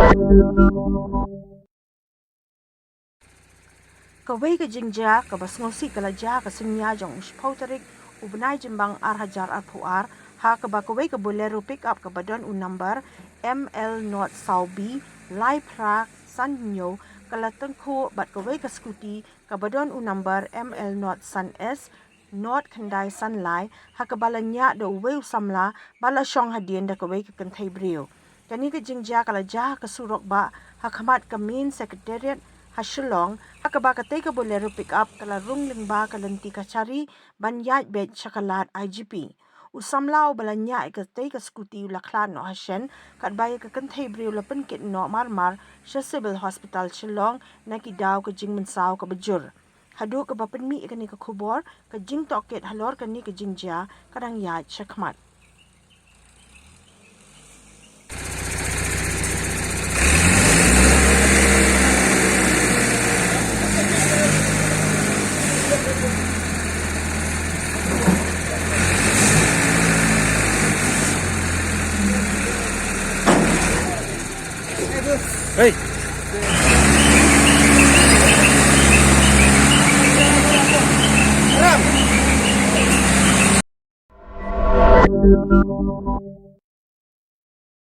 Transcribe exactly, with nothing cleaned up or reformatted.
Kawei ka jingjia kaba sngewsih ka la jia ha ka synñia jong u shiphew tarik u bnai Jymmang ar hajar arphew ar, ha kaba kawei ka Bolero pickup kaba don u number M L not saw B lai phra san hynñiew ka la tyngkhuh bad kawei ka scooty kaba don u number M L not san S not khyndai san lai, ha kaba la ñiah da uwei u samla ba la shong hadien da kawei ka kynthei briew. Kane ka jingjia ka la jia ha ka surok bah ha khmat ka main secretariat ha Shillong, ha kaba katei ka Bolero pickup ka la rung lyngba ka lynti kachari ban ïaid beit sha ka lad I G P. U samla uba la ñiah ïa katei ka scooty u la khlad noh ha shen, katba ïa ka kynthei briew la pynkit noh mar mar sha Civil Hospital Shillong na ki daw ka jingmynsaw kaba jur. Haduh kaba pynmih ïa kane ka khubor, ka jingtohkit halor kane ka jingjia ka dang ïaid shakhmat. Hey.